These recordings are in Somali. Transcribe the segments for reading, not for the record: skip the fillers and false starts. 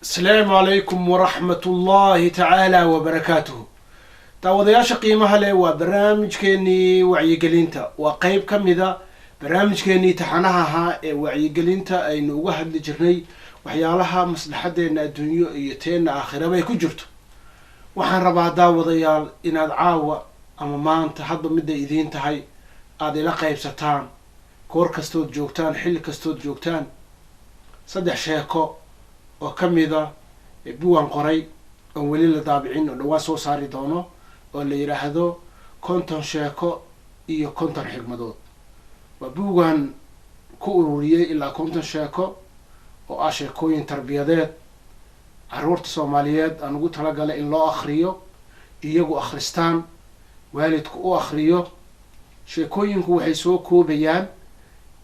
Asalaamu calaykum waraxmat ullaahi tacaala wabarakaatuhu. Daawadayaasha qiimaha leh, waa barnaamijkeenii wacyigelinta. Waa qeyb ka mida barnaamijkeenii taxanaha ahaa ee wacyigelinta aynu uga hadli jirnay waxyaalaha maslaxadeena adduunyo iyo teenna aakhiraba ay ku jirto. Waxaan rabaa, daawadayaal, inaad caawa ama maanta, hadba midday idiin tahay, aada ila qaybsataan, goor kastood joogtaan, xilli kastood joogtaan, saddex sheeko oo ka mida buwan qoray oon weli la daabicin oo dhawaan soo saari doono, oo la yidhaahdo 50 sheeko iyo 50 xigmadood. Waa buugan ku ururiyey ilaa 50 sheeko oo ah sheekooyin tarbiyadeed carruurta Soomaaliyeed aan ugu talagalay in loo akriyo, iyagu akhristaan, waalidku u akriyo. Sheekooyinku waxay soo koobayaan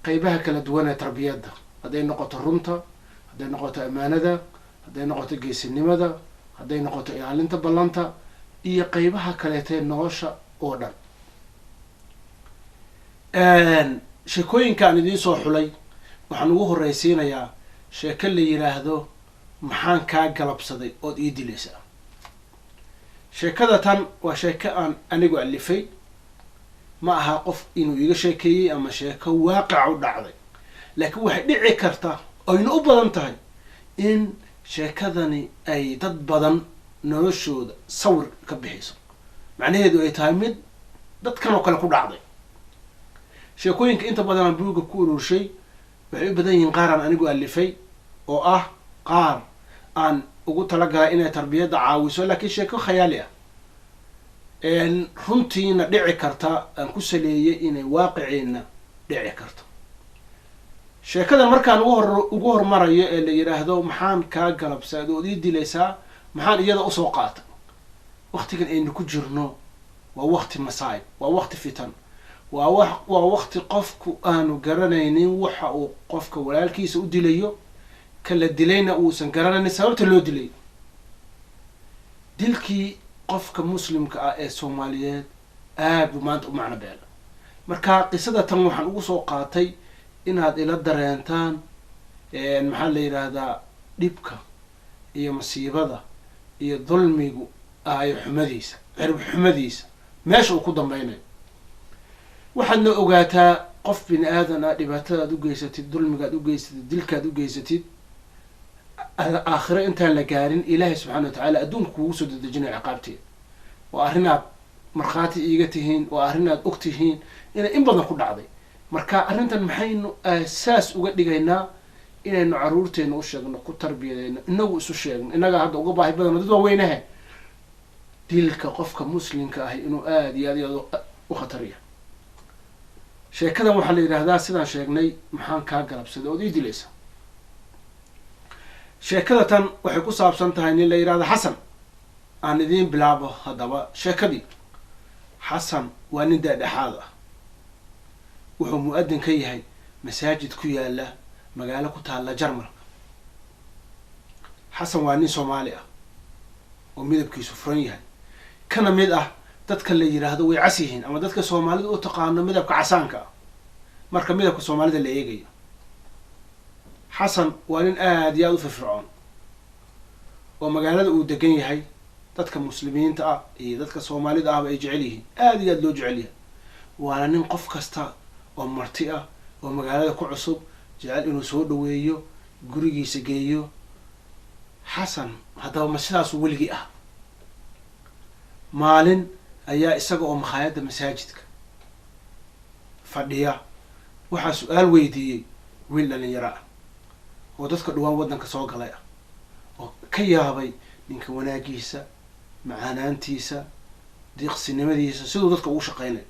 qeybaha kala duwan ee tarbiyadda, hadday noqoto runta, hadday noqoto ammaanada, hadday noqoto geesinimada, hadday noqoto ilaalinta ballanta iyo qeybaha kaleetee nolosha oo dhan. Sheekooyinka aan idiin soo xulay waxaan ugu horreysiinayaa sheeko la yidhaahdo "Maxaan kaa galabsaday ood ii dilaysaa?" Sheekada tan waa sheeko aan anigu alifay, ma aha qof inuu iiga sheekeeyey ama sheeko waaqica u dhacday, laakiin waxay dhici karta oyna u badan tahay in sheekadani ay dad badan noloshooda sawir ka bixiso, macnaheedu ay tahay mid dadkan oo kale ku dhacday. Sheekooyinka inta badan aan buugga ku ururshay waxay u badan yihiin qaar aan anigu alifay oo ah qaar aan ugu talagalay inay tarbiyadda caawiso, laakiin sheeko khayaali ah runtiina dhici karta aan ku saleeyay inay waaqiciina dhici karto. Sheekadan markaan ugu hormarayo ee la yidhaahdo "Maxaan kaa galabsaad ood ii dilaysaa?", maxaan iyada usoo qaatay? Waktigan aynu ku jirno waa wakti masaa'ib, waa wakti fitan, waa wakti qofku aanu garanaynin waxa uu qofka walaalkiisa u dilayo, kala dilayna uusan garanaynin sababta loo dilayo. Dilkii qofka muslimka ah ee Soomaaliyeed aad buu maanta u macno beela. Marka qisada tan waxaan ugu soo qaatay inaad ila dareentaan, maxaa la yidhaahdaa, dhibka iyo masiibada iyo dulmigu aayo xumadiisa, cirib xumadiisa, meesha uu ku dambeynayo. Waxaadna ogaataa qof bini aadan ah dhibaatadaad u geysatid, dulmigaad u geysatid, dilkaad u geysatid, aakhiro intaan la gaarin Ilaahay subxana wa tacaala adduunka kuugu soo dedejinayo ciqaabteeda. Waa arrin aad markhaati iiga tihiin, waa arrin aad og tihiin inay in badan ku dhacday. Marka arrintan maxaynu aasaas uga dhigaynaa? Inaynu carruurteena u sheegno, ku tarbiyadeyno, inagu isu sheegno, innagaa hadda uga baahi badano dad waaweynahe, dilka qofka muslimka ahi inuu aada iyo aad iyo aad u khatariya. Sheekadan waxaa la yidhaahdaa, sidaan sheegnay, "Maxaan kaa galabsaday ood ii dilaysa?" Sheekada tan waxay ku saabsan tahay nin la yidhahdo Xasan. Aan idiin bilaabo haddaba sheekadii. Xasan waa nin daadhexaad ah. Wuxuu mu-adin ka yahay masaajid ku yaala magaalo ku taalla Jarmalka. Xasan waa nin Soomaali ah oo midabkiisu furan yahay, kana mid ah dadka la yidhaahdo way cas yihiin, ama dadka Soomaalida u taqaano midabka casaanka ah marka midabka Soomaalida la eegayo. Xasan waa nin aada iyo aada u firfircoon oo magaalada uu degan yahay dadka muslimiinta ah iyo dadka Soomaalida ahba ay jecel yihiin, aada iyo aada loo jecel yahay. Waana nin qof kasta oo marti ah oo magaalada ku cusub jecel inuu soo dhaweeyo, gurigiisa geeyo. Xasan haddaba ma sidaasuu weligii ah? Maalin ayaa isaga oo makhaayadda masaajidka fadhiya waxaa su-aal weydiiyey wiil dhalinyaro ah oo dadka dhawaan waddanka soo galay ah, oo ka yaabay ninka wanaagiisa, macaanaantiisa, diiqsinimadiisa, siduu dadka ugu shaqeynayo.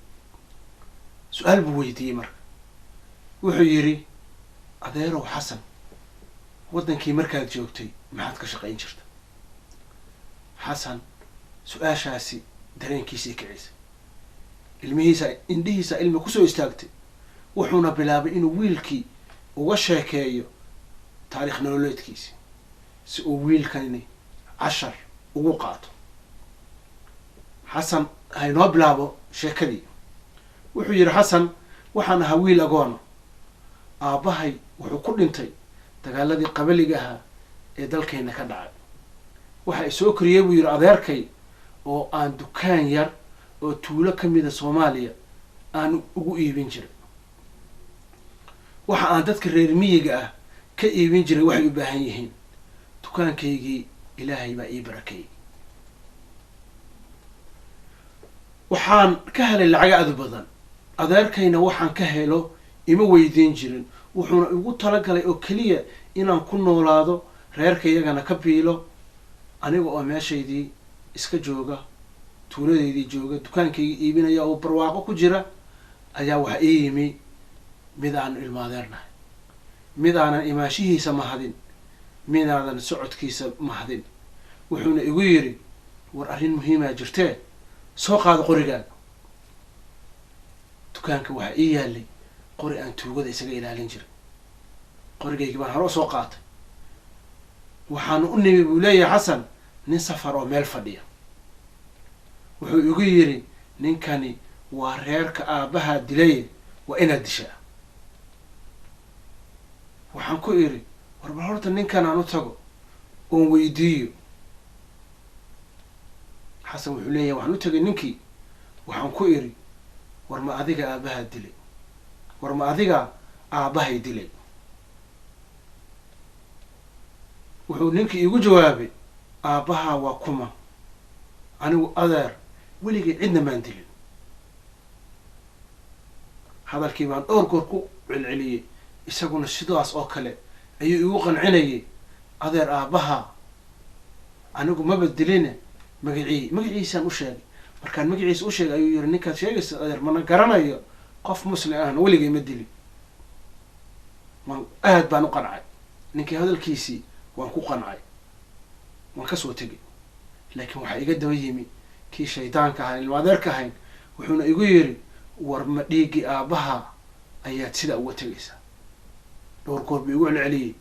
Su-aal buu weydiiyey. Marka wuxuu yidhi: "Adeerow Xasan, waddankii markaad joogtay maxaad ka shaqayn jirta?" Xasan su-aashaasi dareenkiisii kicisay, ilmihiisa, indhihiisa ilmi kusoo istaagtay. Wuxuuna bilaabay inuu wiilkii uga sheekeeyo taariikh nololeedkiisi si uu wiilkani cashar ugu qaato. Xasan haynoo bilaabo sheekadii. Wuxuu yidhi Xasan: "Waxaan ahaa wiil agoona. Aabbahay wuxuu ku dhintay dagaaladii qabaliga ahaa ee dalkeenna ka dhacay. Waxa i soo koriyey, buu yidhi, adeerkay oo aan dukaan yar oo tuulo ka mida Soomaaliya aan ugu iibin jiray. Waxa aan dadka reer miyiga ah ka iibin jiray waxay u baahan yihiin. Dukaankaygii Ilaahay baa ii barakeeyey, waxaan ka helay lacag aada u badan. Adeerkayna waxaan ka helo ima weydiin jirin, wuxuuna igu talagalay oo keliya inaan ku noolaado, reerkaygana ka biilo, aniga oo meeshaydii iska jooga, tuuladeydii jooga, dukaankaygii iibinaya oo barwaaqo ku jira, ayaa waxa ii yimi mid aanu ilmaadeernahay, mid aanan imaanshihiisa mahadin, midaadan socodkiisa mahadin. Wuxuuna igu yidhi, war arrin muhiimaa jirtee, soo qaado qorigaaga. Dukaanka waxaa ii yaalay qori aan tuugada isaga ilaalin jiray. Qorigaygii baan hore usoo qaatay. Waxaanu u nimi, buu leeyahay Xasan, nin safar oo meel fadhiya. Wuxuu igu yidhi, ninkani waa reerka aabbahaa dilay, waa inaad dishaa. Waxaan ku idhi, war bal horta ninkan aan u tago oon weydiiyo. Xasan wuxuu leeyahay, waxaan u tagay ninkii, waxaan ku idhi, war ma adiga aabbahaa dilay? War ma adiga aabbahay dilay? Wuxuu ninkii iigu jawaabay, aabbahaa waa kuma? Anigu adeer weligay cidna maan dilin. Hadalkii baan dhowr goor ku celceliyey, isaguna sidaas oo kale ayuu igu qancinayay, adeer aabbahaa anigu maba diline, magacii magaciisaan u sheegay. Markaan magaciisa u sheegay ayuu yiri, ninkaad sheegaysa adeer mana garanayo, qof muslim ahna weligay ma dilin. Waan aad baan u qancay ninkii hadalkiisii, waan ku qancay, waan kasoo tegay. Laakiin waxaa iga daba yimi kii shaydaanka ahayn, ilma adeerka ahayn, wuxuuna igu yiri, war ma dhiiggii aabbaha ayaad sidaa uga tegaysaa? Dhowr goor buu igu celceliyey,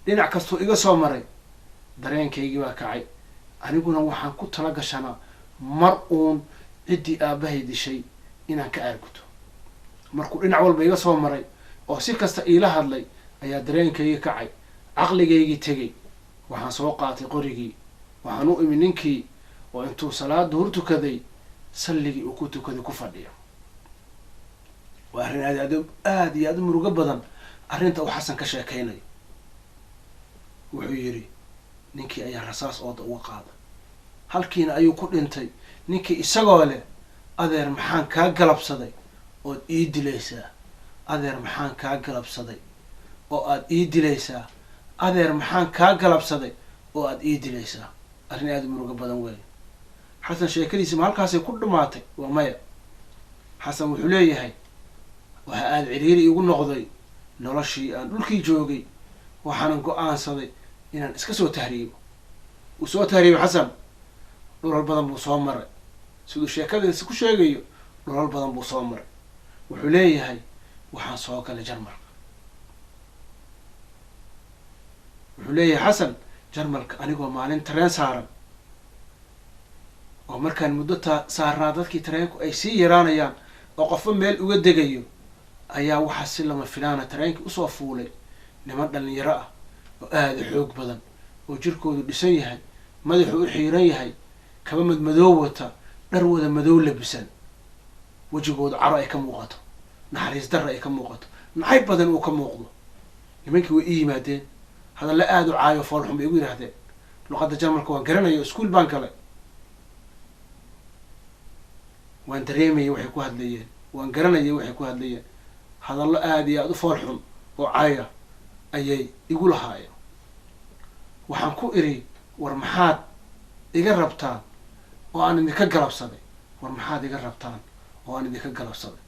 dhinac kastuu iga soo maray. Dareenkaygii baa kacay, aniguna waxaan ku tala gashanaa mar uun ciddii aabbahay dishay inaan ka aarguto. Markuu dhinac walba iga soo maray oo si kasta iila hadlay ayaa dareenkaygii kacay, caqligaygii tegey. Waxaan soo qaatay qorigii, waxaan u imi ninkii oo intuu salaada hor tukaday salligii uu ku tukaday ku fadhiyo. Waa arrin aad aad aada iyo aada u murugo badan arrinta uu Xasan ka sheekaynayo. Wuxuu yidhi, ninkii ayaa rasaas ooda uga qaaday, halkiina ayuu ku dhintay ninkii, isagoo leh, adeer maxaan kaa galabsaday ood ii dilaysaa? Adeer maxaan kaa galabsaday oo aada ii dilaysaa? Adeer maxaan kaa galabsaday oo aada ii dilaysaa? Arrin aada u murugo badan weeye. Xasan sheekadiisa ma halkaasay ku dhamaatay? Waa maya. Xasan wuxuu leeyahay, waxa aada ciriiri igu noqday noloshii aan dhulkii joogay, waxaanan go-aansaday inaan iska soo tahriibo. Uu soo tahriibay Xasan, dhulal badan buu soo maray. Siduu sheekadiisa ku sheegayo, dhulal badan buu soo maray. Wuxuu leeyahay, waxaan soo galay Jarmalka. Wuxuu leeyahay Xasan, Jarmalka anigoo maalin tareen saaran oo markaan muddo ta saarnaa dadkii tareenku ay sii yaraanayaan oo qofba meel uga degayo, ayaa waxaa si lama filaana tareenkii usoo fuulay niman dhalinyaro ah oo aada u xoog badan, oo jirkoodu dhisan yahay, madaxu u xiiran yahay, kaba madmadoow wata, dhar wada madow labisan, wejigoodu caro ay ka muuqato, naxariis darra ay ka muuqato, nacayb badan uu ka muuqdo. Nimankii way ii yimaadeen, hadalle aada u caayo foolxun bay igu yidhaahdeen. Luqadda Jarmalka waan garanaya, iskuol baan galay, waan dareemayay waxay ku hadlayeen, waan garanayay waxay ku hadlayeen. Hadallo aada iyo aada u fool xun oo caaya ayay igu lahaayeen. Waxaan ku idhi, war maxaad iga rabtaan oo aan idinka galabsaday? War maxaad iga rabtaan oo aan idinka galabsaday?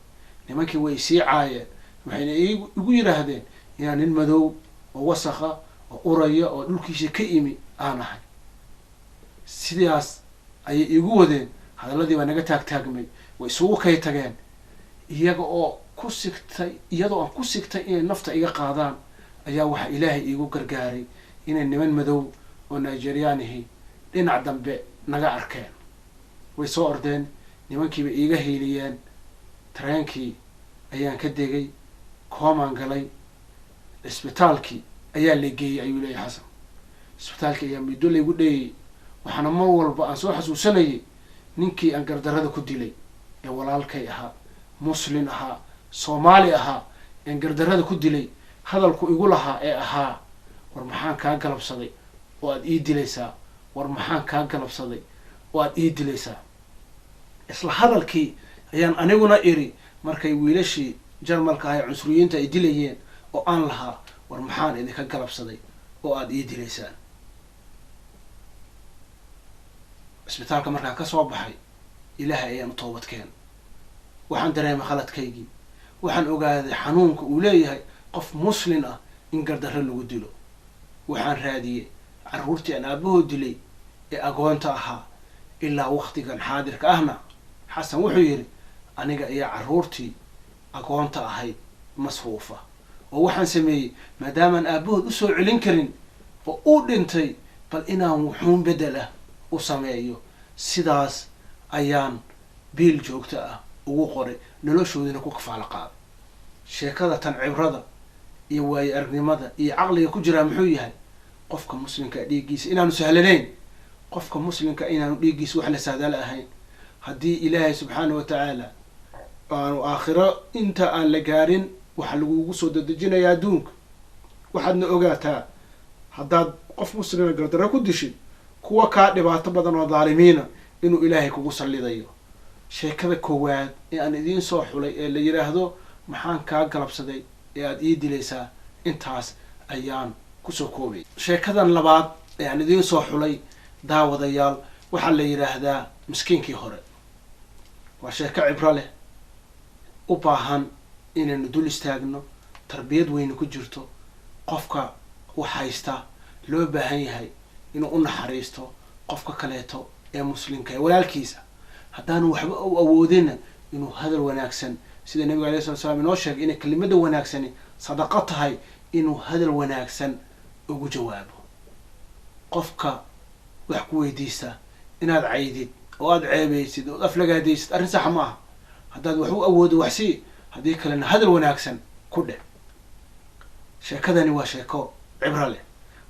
Nimankii way isii caayeen, waxayna igu yidhaahdeen inaan nin madow oo wasakha oo uraya oo dhulkiisa ka imi aan ahay. Sidaas ayay igu wadeen, hadalladii baa naga taagtaagmay, way isugu kay tageen, iyaga oo ku sigtay, iyadoo aan ku sigtay inay nafta iga qaadaan, ayaa waxaa Ilaahay iigu gargaaray inay niman madow oo Nigerianihi dhinac dambe naga arkeen. Way soo ordeen, nimankiiba iiga hiiliyeen. Tareenkii ayaan ka degay, koomaan galay, cisbitaalkii ayaa la geeyey, ayuu leeyahay Xasan. Isbitaalka ayaa muddo laygu dheeyay, waxaana mar walba aan soo xasuusanayay ninkii aan gardarrada ku dilay ee walaalkay ahaa, muslin ahaa, Soomaali ahaa, een gardarrada ku dilay, hadalku igu lahaa ee ahaa, war maxaan kaa galabsaday oo aada ii dilaysaa? War maxaan kaa galabsaday oo aada ii dilaysaa? Isla hadalkii ayaan aniguna iri markay wiilashii Jarmalka ah ee cunsuriyiinta ay dilayeen, oo aan lahaa, war maxaan idinka galabsaday oo aada ii dilaysaan? Cisbitaalka markaan kasoo baxay, Ilaahay ayaan u toobad keenay. Waxaan dareemay khaladkaygii. Waxaan ogaaday xanuunka uu leeyahay qof muslin ah in gardarro lagu dilo. Waxaan raadiyey carruurtii aan aabahood dilay ee agoonta ahaa. Ilaa waktigan xaadirka ahna, Xasan wuxuu yidhi, aniga ayaa carruurtii agoonta ahayd masruufa, oo waxaan sameeyey, maadaamaan aabahood usoo celin karin oo uu dhintay, bal inaan wuxuun bedel ah u sameeyo. Sidaas ayaan biil joogto ah ugu qoray, noloshoodina ku kafaalo qaaday. Sheekada tan cibrada iyo waayo aragnimada iyo caqliga ku jiraa muxuu yahay? Qofka muslimka dhiiggiisa inaanu sahlanayn, qofka muslimka inaanu dhiiggiisa wax la sahdala ahayn. Haddii Ilaahay subxaana wa tacaala aanu aakhiro inta aan la gaarin, waxaa lagugu soo dadejinayaa adduunka. Waxaadna ogaataa, haddaad qof muslima gardarro ku dishid, kuwa kaa dhibaato badan oo dhaalimiina inuu Ilaahay kugu sallidayo. Sheekada koowaad ee aan idiin soo xulay ee la yidhaahdo "Maxaan kaa galabsaday ee aada ii dilaysaa?" intaas ayaan kusoo koobay. Sheekadan labaad ee aan idiin soo xulay, daawadayaal, waxaa la yidhaahdaa "Miskiinkii Hore". Waa sheeko cibro leh, u baahan inaynu dul istaagno, tarbiyad weyne ku jirto. Qofka wax haysta loo baahan yahay inuu u naxariisto qofka kaleeto ee muslimka ee walaalkiisa, haddaanu waxba u awoodina inuu hadal wanaagsan, sida Nabiga alayh slat slam inoo sheegay inay kelimada wanaagsani sadaqo tahay, inuu hadal wanaagsan ugu jawaabo. Qofka wax ku weydiista inaad caydid oo aada ceebeysid ood aflagaadaysid arrin saxa ma aha. Haddaad wax u awoodo, wax sii, haddii kalena hadal wanaagsan ku dheh. Sheekadani waa sheeko cibro leh,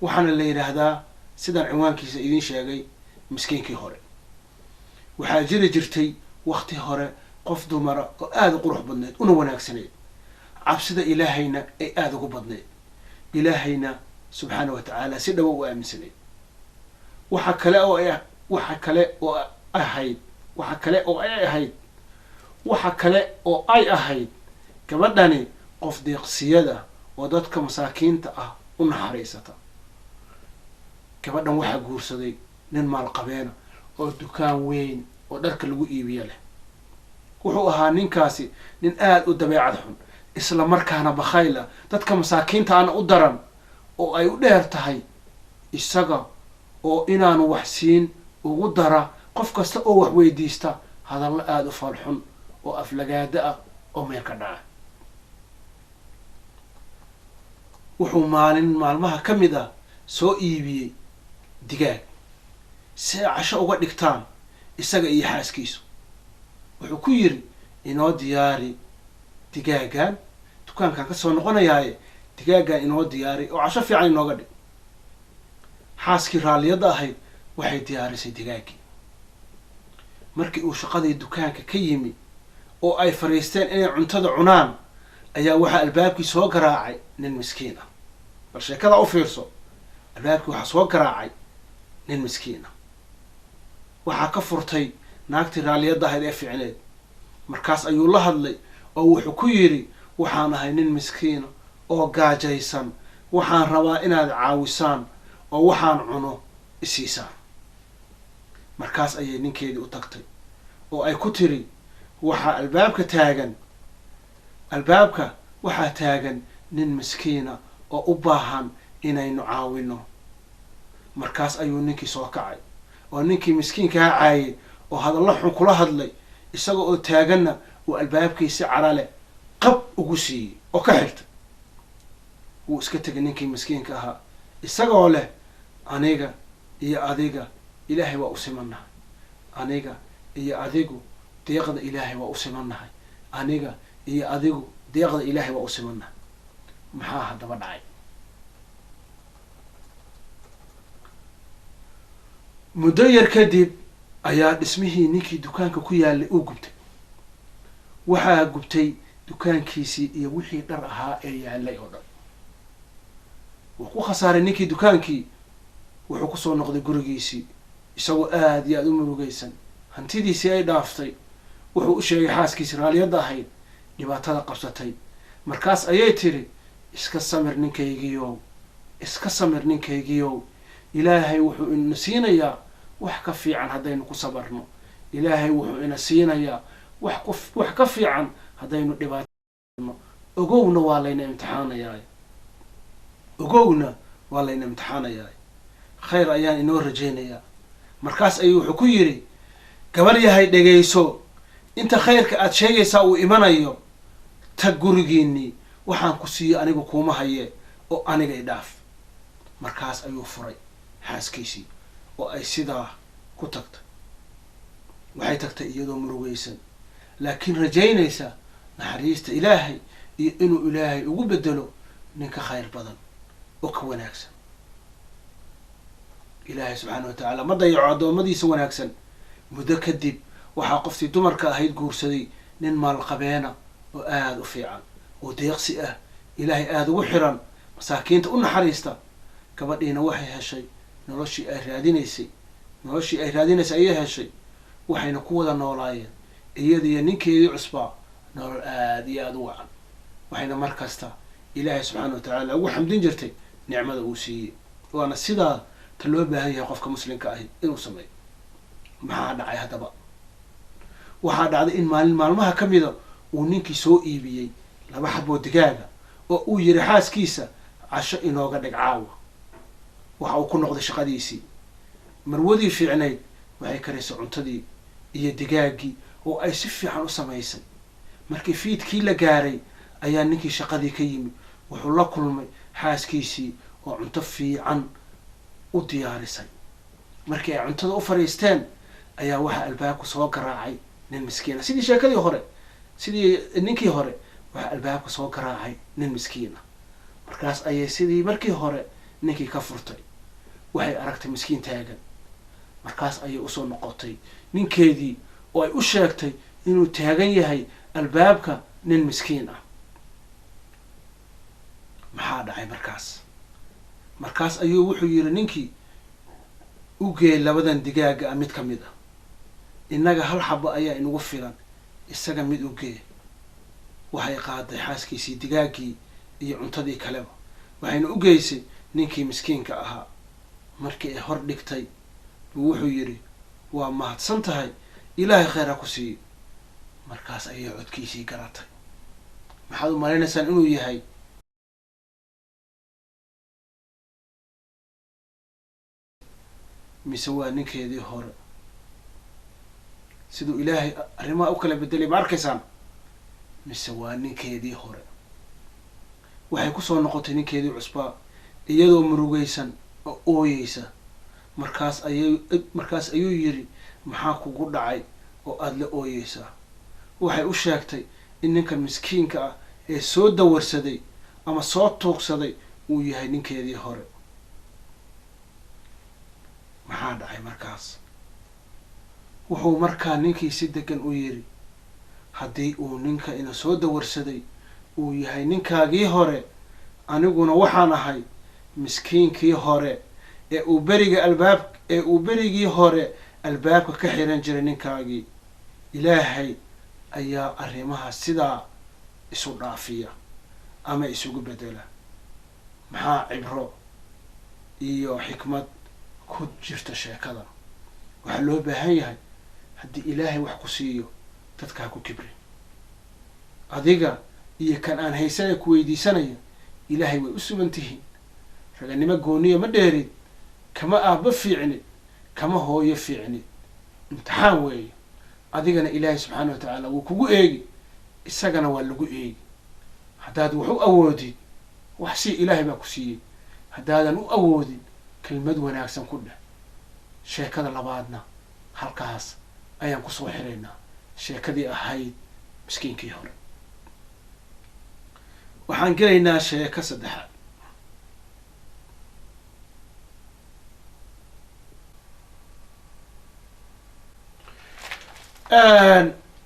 waxaana la yidhaahdaa, sidaan cinwaankiisa idiin sheegay, "Miskiinkii Hore". Waxaa jiri jirtay wakti hore qof dumara oo aada u qurux badnayd una wanaagsanayd, cabsida Ilaahayna ay aada ugu badnayd, Ilaahayna subxaana wa tacaala si dhawo u aaminsanayd. Waxa kale oo ay waxa kale oo ahayd waxa kale oo ay ahayd waxa kale oo ay ahayd gabadhani qof deeqsiyada oo dadka masaakiinta ah u naxariisata. Gabadhan waxaa guursaday nin maalqabeena oo dukaan weyn oo dharka lagu iibiyo leh. Wuxuu ahaa ninkaasi nin aada u dabeecad xun, isla markaana bakhayl ah, dadka masaakiinta ana u daran, oo ay u dheer tahay isaga oo inaanu wax siin ugu dara qof kasta oo wax weydiista hadallo aada u falxun oo aflagaada ah oo meel ka dhaca. Wuxuu maalin maalmaha ka mid ah soo iibiyey digaag si ay casho uga dhigtaan isaga iyo xaaskiisu. Wuxuu ku yidhi, "Inoo diyaari digaagan, dukaankaan ka soo noqonayaaye, digaagan inoo diyaari oo casho fiican inooga dhig." Xaaskii raalliyadda ahayd waxay diyaarisay digaaggii. Markii uu shaqadii dukaanka ka yimi oo ay fadhiisteen inay cuntada cunaan, ayaa waxaa albaabkii soo garaacay nin miskiin ah. Bal sheekada u fiirso. Albaabkii waxaa soo garaacay nin miskiin ah. Waxaa ka furtay naagtii raalliyadda ahayd ee fiicneed. Markaas ayuu la hadlay oo wuxuu ku yidhi, "Waxaan ahay nin miskiina oo gaajaysan. Waxaan rabaa inaad caawisaan oo waxaan cuno isiisaan." Markaas ayay ninkeedii u tagtay oo ay ku tiri, "Waxaa albaabka taagan, albaabka waxaa taagan nin miskiina oo u baahan inaynu caawino." Markaas ayuu ninkii soo kacay oo ninkii miskiinkaa caayay oo hadallo xun kula hadlay, isaga oo taaganna uu albaabkii si cara leh qab ugu siiyey oo ka xirtay. Wuu iska tegay ninkii miskiinka ahaa, isagoo leh, "Aniga iyo adiga Ilaahay waa u simannahay. Aniga iyo adigu deeqda Ilaahay waa u simannahay. Aniga iyo adigu deeqda Ilaahay waa u simannahay." Maxaa haddaba dhacay? Muddo yar kadib ayaa dhismihii ninkii dukaanka ku yaalay uu gubtay. Waxaa gubtay dukaankiisii iyo wixii dhar ahaa ee yaalay oo dhan. Wuu ku khasaaray ninkii dukaankii. Wuxuu kusoo noqday gurigiisii isagoo aada iyo aada u murugaysan, hantidiisii ay dhaaftay. Wuxuu u sheegay xaaskiisii raaliyadda ahayd dhibaatada qabsatay. Markaas ayay tiri, iska samir ninkaygiiow, iska samir ninkaygiiow, Ilaahay wuxuu ina siinayaa wax ka fiican haddaynu ku sabarno. Ilaahay wuxuu ina siinayaa wax ka fiican haddaynu dhibaatno. Ogowna waa layna imtixaanayaa, ogowna waa layna imtixaanayaa, khayr ayaan inoo rajaynayaa. Markaas ayuu wuxuu ku yidhi, gabar yahay, dhegayso, inta khayrka aada sheegaysaa uu imanayo, tag gurigiinii, waxaan ku siiyo anigu kuuma haye oo aniga i dhaaf. Markaas ayuu furay xaaskiisii oo ay sidaa ku tagtay. Waxay tagtay iyadoo murugaysan, laakiin rajaynaysa naxariista Ilaahay iyo inuu Ilaahay ugu bedelo ninka khayr badan oo ka wanaagsan. Ilaahay subxaana wa tacaala ma dayaco addoommadiisa wanaagsan. Muddo kadib waxaa qoftii dumarka ahayd guursaday nin maalqabeena oo aada u fiican oo deeqsi ah, Ilaahay aada ugu xiran, masaakiinta u naxariista. Gabadhiina waxay heshay noloshii ay raadinaysay, noloshii ay raadinaysay ayay heshay. Waxayna ku wada noolaayeen iyadiyo ninkeedii cusbaa nolol aada iyo aada u wacan. Waxayna mar kasta Ilaahay subxaana wa tacaala ugu xamdin jirtay nicmada uu siiyey. Waana sidaa ta loo baahan yahay qofka muslimka ahi inuu sameeyo. Maxaa dhacay haddaba? Waxaa dhacday in maalin maalmaha ka mida uu ninkii soo iibiyey 2 xaboo digaaga oo uu yiri xaaskiisa, casho inooga dhig caawa. Waxa uu ku noqday shaqadiisii. Marwadii fiicnayd waxay karaysay cuntadii iyo digaaggii oo ay si fiican u samaysay. Markii fiidkii la gaaray ayaa ninkii shaqadii ka yimi. Wuxuu la kulmay xaaskiisii oo cunto fiican u diyaarisay. Markii ay cuntada u fariisteen ayaa waxaa albaabka soo garaacay nin miskiina. Sidii sheekadii hore, sidii ninkii hore, waxaa albaabka soo garaacay nin miskiina. Markaas ayay sidii markii hore ninkii ka furtay. Waxay aragtay miskiin taagan. Markaas ayay usoo noqotay ninkeedii oo ay u sheegtay inuu taagan yahay albaabka nin miskiin ah. Maxaa dhacay markaas? Markaas ayuu wuxuu yiri ninkii, u geey labadan digaaga ah mid ka mid ah, innaga hal xabo ayaa inagu filan, isaga mid u gee. Waxay qaaday xaaskiisii digaaggii iyo cuntadii kaleba, waxayna u geysay ninkii miskiinka ahaa. Markii ay hor dhigtay buu wuxuu yidhi, waa mahadsan tahay, Ilaahay khayr ha ku siiyo. Markaas ayay codkiisii garatay. Maxaad u malaynaysaan inuu yahay? Mise waa ninkeedii hore? Siduu Ilaahay arrimaha u kala bedelay ma arkaysaan? Mise waa ninkeedii hore? Waxay kusoo noqotay ninkeedii cusbaa iyadoo murugaysan oo ooyeysa. Markaas ayuu yidhi, maxaa kugu dhacay oo aada la ooyeysaa? Waxay u sheegtay in ninka miskiinka ah ee soo dawarsaday ama soo tuugsaday uu yahay ninkeedii hore. Maxaa dhacay markaas? Wuxuu markaa ninkii si degan u yidhi, haddii uu ninka ina soo dawarsaday uu yahay ninkaagii hore, aniguna waxaan ahay miskiinkii hore ee uu beriga albaab ee uu berigii hore albaabka ka xiran jiray ninkaagii. Ilaahay ayaa arrimaha sidaa isu dhaafiya ama isugu bedela. Maxaa cibro iyo xikmad ku jirta sheekada? Waxaa loo baahan yahay haddii Ilaahay wax ku siiyo dadka ha ku kibrin. Adiga iyo kan aan haysanay ku weydiisanaya Ilaahay way u sugan tihiin. Raganimo gooniya ma dheerid, kama aabba fiicnid, kama hooyo fiicnid. Imtixaan weeye. Adigana Ilaahay subxaana wa tacaala wuu kugu eegi, isagana waa lagu eegi. Haddaad wax u awoodid wax sii, Ilaahay baa ku siiyey. Haddaadan u awoodin kelmad wanaagsan ku dheh. Sheekada labaadna halkaas ayaan kusoo xiraynaa, sheekadii ahayd miskiinkii hore. Waxaan gelaynaa sheeko saddexaad.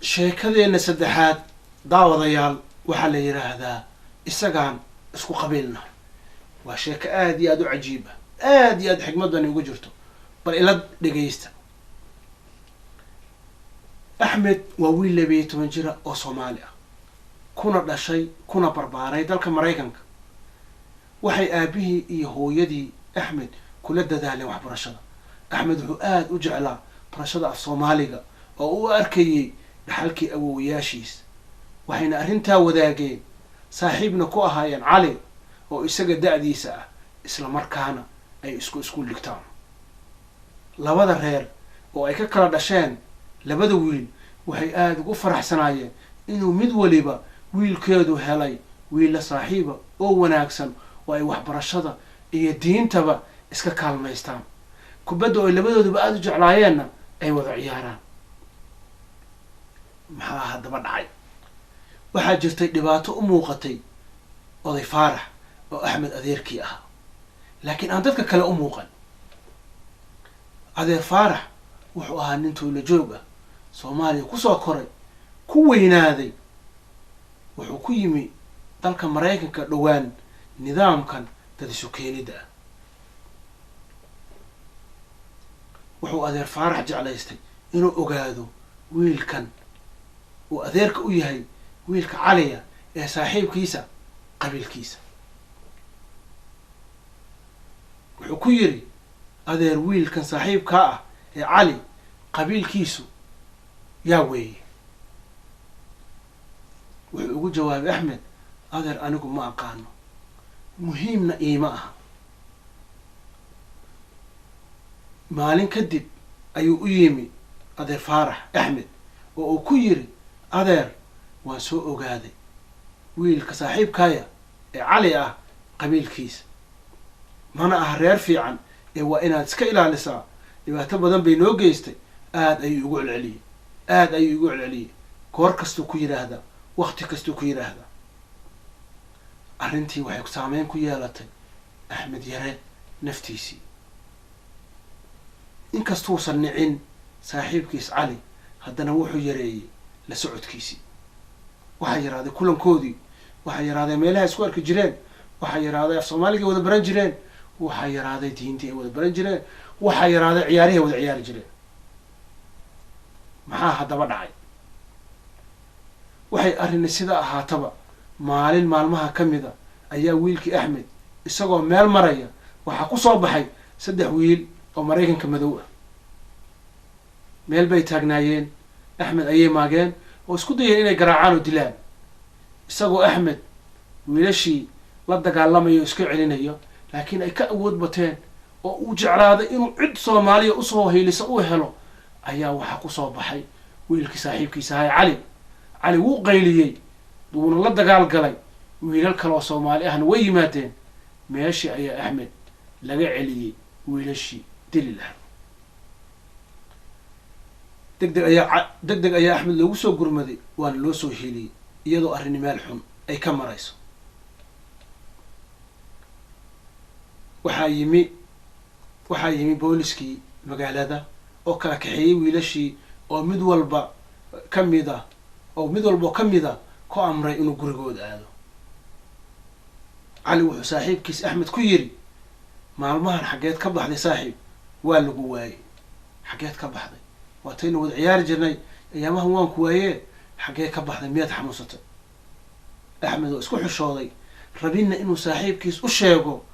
Sheekadeenna saddexaad, daawadayaal, waxaa la yidhaahdaa "Isagaan isku qabiilna". Waa sheeko aada iyo aada u cajiiba, aada iyo aada xikmadani ugu jirto. Bal ila dhegaysta. Axmed waa wiil 12 jira oo Soomaali ah, kuna dhashay kuna barbaaray dalka Maraykanka. Waxay aabihii iyo hooyadii Axmed kula dadaaleen waxbarashada. Axmed wuxuu aada u jeclaa barashada af Soomaaliga oo u arkayey dhaxalkii awowayaashiis. Waxayna arrintaa wadaageen, saaxiibna ku ahaayeen Cali oo isaga da-diisa ah, isla markaana ay isku iskuul dhigtaan. Labada reer oo ay ka kala dhasheen labada wiil waxay aada ugu faraxsanaayeen inuu mid waliba wiilkeedu helay wiilla saaxiiba oo wanaagsan oo ay waxbarashada iyo diintaba iska kaalmaystaan, kubadda oo ay labadooduba aada u jeclaayeenna ay wada ciyaaraan. Maxaa haddaba dhacay? Waxaa jirtay dhibaato u muuqatay oday Faarax oo Axmed adeerkii ahaa, laakiin aan dadka kale u muuqan. Adeer Faarax wuxuu ahaa nin tuulo joog ah, Soomaaliya kusoo koray, ku weynaaday. Wuxuu ku yimi dalka Maraykanka dhowaan nidaamkan dad isu keenidda ah. Wuxuu adeer Faarax jeclaystay inuu ogaado wiilkan uu adeerka u yahay, wiilka Caliya ee saaxiibkiisa, qabiilkiisa. Wuxuu ku yidhi: "Adeer, wiilkan saaxiibkaa ah ee Cali qabiilkiisu yaa weeye?" Wuxuu ugu jawaabay Axmed: "Adeer, anigu ma aqaano, muhiimna iima aha." Maalin kadib ayuu u yimi adeer Faarax Axmed oo uu ku yidhi: "Adeer, waan soo ogaaday wiilka saaxiibkaya ee Cali ah qabiilkiisa, mana aha reer fiican ee waa inaad iska ilaalisaa. Dhibaato badan bay noo geystay." Aada ayuu igu celceliyey, aada ayuu igu celceliyey, goor kastuu ku yidhaahdaa, wakti kastuu ku yidhaahdaa. Arrintii waxay saameyn ku yeelatay Axmed Yare naftiisii. Inkastuusan nicin saaxiibkiis Cali, haddana wuxuu yareeyey la socodkiisii. Waxaa yaraaday kulankoodii, waxaa yaraaday meelaha isku arki jireen, waxaa yaraaday af Soomaaligay wada baran jireen, waxaa yaraaday diintii ay wada baran jireen, waxaa yaraaday ciyaarihii ay wada ciyaari jireen. Maxaa haddaba dhacay? Waxay arrini sida ahaataba, maalin maalmaha ka mida ayaa wiilkii Axmed isagoo meel maraya waxaa ku soo baxay saddex wiil oo Maraykanka madow ah. Meel bay taagnaayeen. Axmed ayay maageen oo isku dayeen inay garaacaan oo dilaan. Isagoo Axmed wiilashii la dagaalamayo o iska celinayo, laakiin ay ka awood bateen oo uu jeclaaday inuu cid Soomaaliya usoo hiilisa uu helo, ayaa waxaa kusoo baxay wiilkii saaxiibkiisa ahay, Cali. Cali wuu qayliyey, wuuna la dagaal galay. Wiilal kale oo Soomaali ahna way yimaadeen. Meeshii ayaa Axmed laga celiyey wiilashii dili lahaa. Deg deg ayaa deg deg ayaa Axmed loogu soo gurmaday, waana loo soo hiiliyey iyadoo arrini meel xun ay ka marayso. Waxaa yimi booliskii magaalada oo kala kaxeeyey wiilashii, oo mid walba ka mid ah oo mid walba oo ka mid a ku amray inuu gurigooda aado. Cali wuxuu saaxiibkiis Axmed ku yidhi: "Maalmahan xaggeed ka baxday, saaxiib? Waa lagu waayey, xaggeed ka baxday? Waataynu wada ciyaari jirnay, ayaamahan waan ku waayee, xaggee ka baxday? Miyaad xanuunsatay?" Axmed oo isku xishooday, rabinna inuu saaxiibkiis u sheego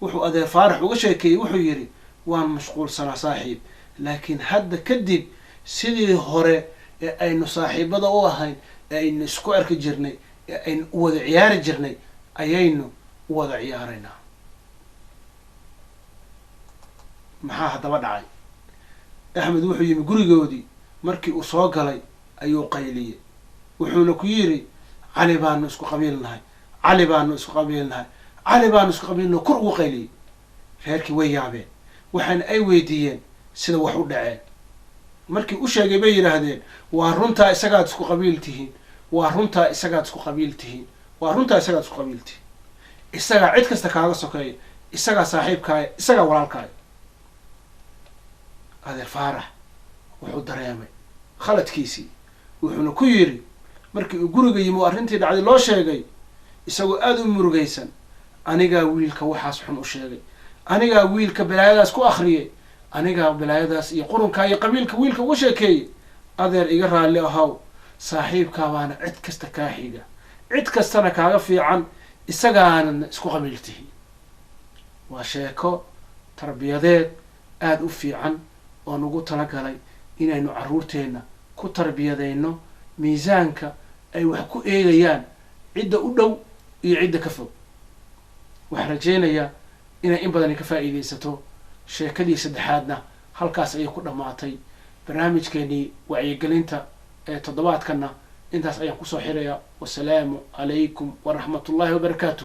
wuxuu adeer Faarax uga sheekeeyey, wuxuu yidhi: "Waan mashquulsanaa, saaxiib, laakiin hadda kadib sidii hore ee aynu saaxiibada u ahayn, ee aynu isku arki jirnay, ee aynu u wada ciyaari jirnay ayaynu u wada ciyaaraynaa." Maxaa haddaba dhacay? Axmed wuxuu yimi gurigoodii. Markii uu soo galay ayuu qayliyey, wuxuuna ku yidhi: "Cali baanu isku qabiilnahay, Cali baanu isku qabiilnahay, Cali baanu isku qabiilnahay!" Kor ugu qayliyey. Reerkii way yaabeen, waxaana ay weydiiyeen sida wax u dhaceen. Markii u sheegay bay yidhaahdeen: "Waa runtaa, isagaad isku qabiil tihiin. Waa runtaa, isagaad isku qabiil tihiin. Waa runtaa, isagaad isku qabiil tihiin. Isagaa cid kasta kaaga sokeeya, isagaa saaxiibkaaya, isagaa walaalkaaya." Adeer Faarax wuxuu dareemay khaladkiisii. Wuxuuna ku yidhi markii uu guriga yimi oo arrintii dhacday loo sheegay, isagoo aada u murugaysan, anigaa wiilka waxaas xun u sheegay, anigaa wiilka balaayadaas ku akhriyay, anigaa balaayadaas iyo qurunkaa iyo qabiilka wiilka uga sheekeeyey, adeer iga raalli ahaw, saaxiibkaabaana cid kasta kaa xiga, cid kastana kaaga fiican, isagaanana isku qabiil tihi. Waa sheeko tarbiyadeed aada u fiican oon ugu talagalay inaynu carruurteenna ku tarbiyadayno miisaanka ay wax ku eegayaan cidda u dhow iyo cidda ka fog. Waxaan rajaynayaa inay in badani ka faa'iidaysato. Sheekadii saddexaadna halkaas ayay ku dhammaatay. Barnaamijkeenii wacyigelinta ee toddobaadkanna intaas ayaan kusoo xirayaa. Wasalaamu calaykum waraxmat ullahi wabarakaatu.